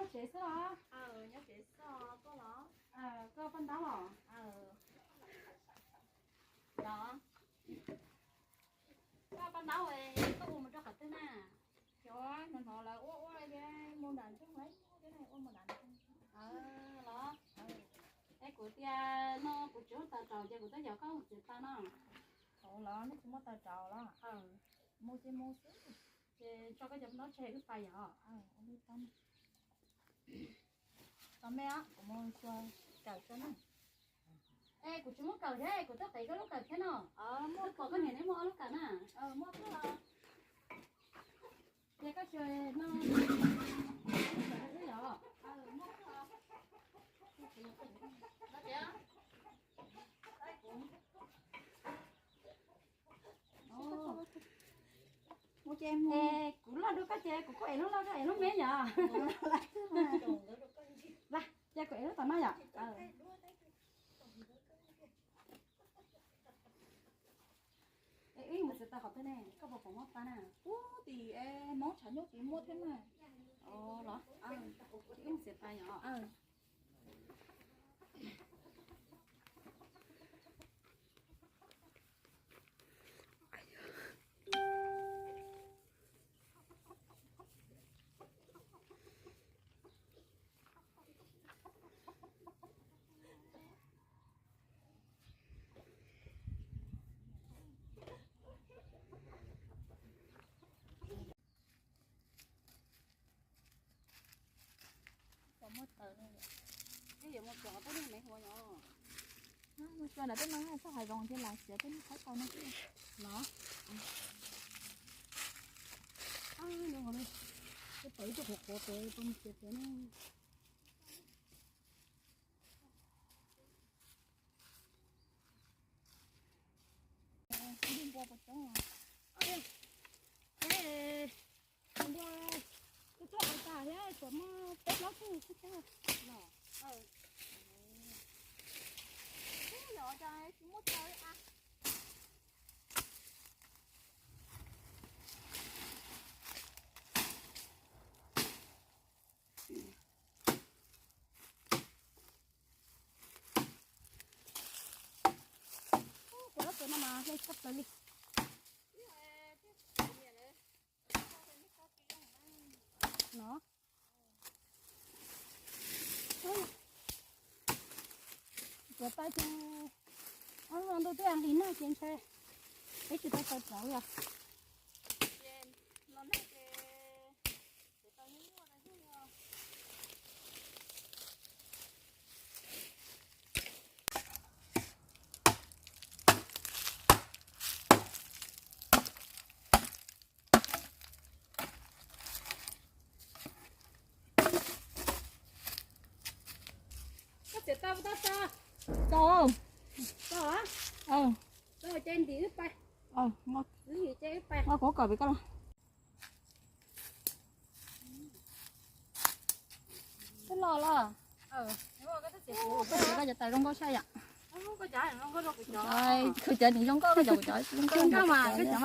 Nyob tsev xwb los? Nyob tsev xwb, koj los? Koj paj ntaub los? Yog. Koj paj ntaub, koj ua mus rau qhov twg na? Cov no no lawv ua ua li mus nram nroog lawv ua li ua mus nram nroog. Los? Es kuv tias no kuv tsis muaj taws rau ces kuv twb yog koj mus txiav taws no. Thaum los nej tsis muaj taws rau los? Mus ces mus xwb. Ces tso koj cov ntaub tseg wb pais yom. Tos me os, kuv mus xyuas kawm tso na. Es kuv tsis muaj kawm thiab, kuv tuaj qiv koj lub kawm thiab no. Muaj pom koj niam neb muaj ob lub kawm na. Muaj thiab. Ces koj tsis no, wb yom. Es kuv loj dua koj ces kuv kuj ev lub loj koj ev lub me yom. Ces kuv ev lub tom no yom. Es wb mus txiav taws qhov twg ne, koj puas pom muaj paj na? Ub, tim Hmoob tshav nyuj tim muaj thiab na. Los, wb mus txiav taws yom. Twb yuav mus txog tej me hua no. Mus txog nram tej no txhob hais zoo ces lam txiav tej me qhaib tau no xwb. Los, tau ib tug qhuav qhuav pem, peb mus txiav pem na. Npua puas coob? Npua kuj tuaj ua tas thiab, tsuas muaj peb plaub tug xwb thiab. Los, yog cas tsis muaj taws a. Cov lab tsuas no mas hle tshaj plaws li. No. Txiav taws ces ntuj twb nqis nag ces ntshe peb tsis tau taws plawv li os. Koj txiav tau tau tau. Tau. Tau. Tau ces ntim wb pais. Ntim ces wb pais. Nqa kuv kawm pem koj los. Twb los los. Koj txiav koj cov taws zoo nkauj tshaj yom. Kuv cov nws zoo nkauj, koj cov kuv cov zoo nkauj mas koj cov